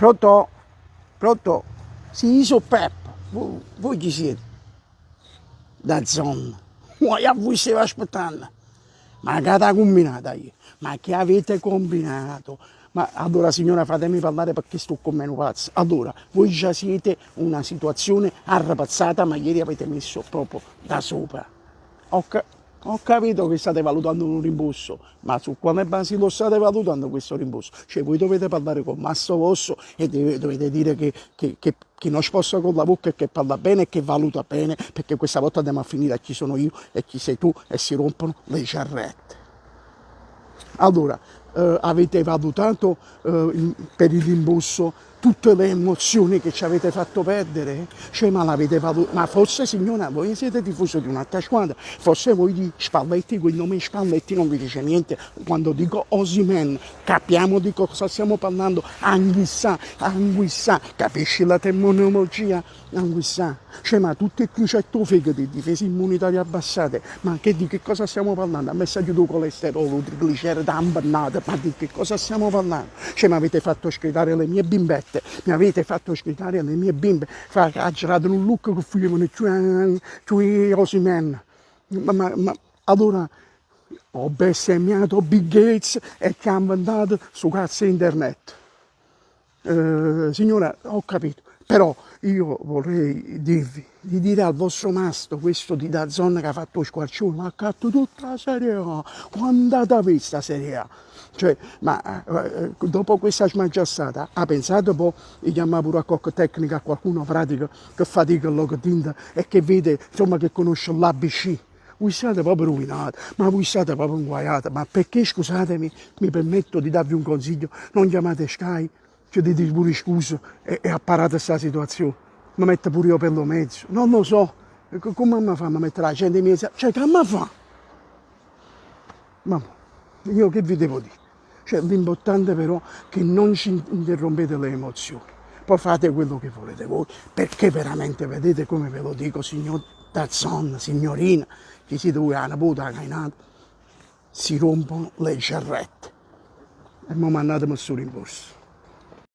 Pronto? Pronto? Sì, io so' Peppe, voi chi siete? DAZN. Uai a vui stevo aspettanno. Ma che avete combinato io? Ma che avete combinato? Ma allora signora fatemi parlare perché sto come nu pazzo. Allora, voi già siete una situazione arrapazzata, ma ieri avete messo proprio da sopra. Ho, ho capito che state valutando un rimborso, ma su quale basi lo state valutando questo rimborso? Cioè voi dovete parlare con Masso Vosso e dovete dire che, che, che, che non sposta con la bocca e che parla bene e che valuta bene, perché questa volta andiamo a finire a chi sono io e chi sei tu e si rompono le giarrette. Allora, eh, avete valutato eh, per il rimborso tutte le emozioni che ci avete fatto perdere? Cioè, ma l'avete valutato? Ma forse, signora, voi siete tifoso di un'altra squadra, forse voi di Spalletti, quel nome Spalletti non vi dice niente. Quando dico Osimhen, capiamo di cosa stiamo parlando. Anguissa, Anguissa, capisci la terminologia? Anguissa. Cioè, ma tutte e crocetto fegato, difese immunitarie abbassate, ma che, di che cosa stiamo parlando? A me sa il colesterolo, trigliceridi, ambannate, ma di che cosa stiamo parlando? Cioè, mi avete fatto sgridare le mie bimbette, mi avete fatto sgridare le mie bimbe, fa, ha girato un look che fumano più, più Osimhen. Ma, ma, ma allora ho bestemmiato Bill Gates e che ha inventato su cazzo internet. Eh, signora, ho capito, però io vorrei dirvi di dire al vostro mastro, questo di DAZN che ha fatto squarcione, ma ha fatto tutta la Serie A, quando andate questa Serie A? Cioè, ma eh, dopo questa smangiassata ha pensato poi di chiamare pure a qualche tecnica, a qualcuno pratico che fatica lo tinta e che vede, insomma, che conosce l'ABC. Voi state proprio rovinati, ma voi state proprio inguaiati, ma perché, scusatemi, mi permetto di darvi un consiglio, non chiamate Sky, ci dite pure scusa e, e apparate questa situazione. Mi metto pure io per lo mezzo, non lo so, come mi fa a mettere la gente in mezzo? Cioè, che mi fa? Ma io che vi devo dire? Cioè, l'importante però è che non ci interrompete le emozioni. Poi fate quello che volete voi, perché veramente, vedete come ve lo dico, signor DAZN, signorina, chi siete voi, la nipote, la cainata, si rompono le giarrette. E mo mandatemi sto rimborso.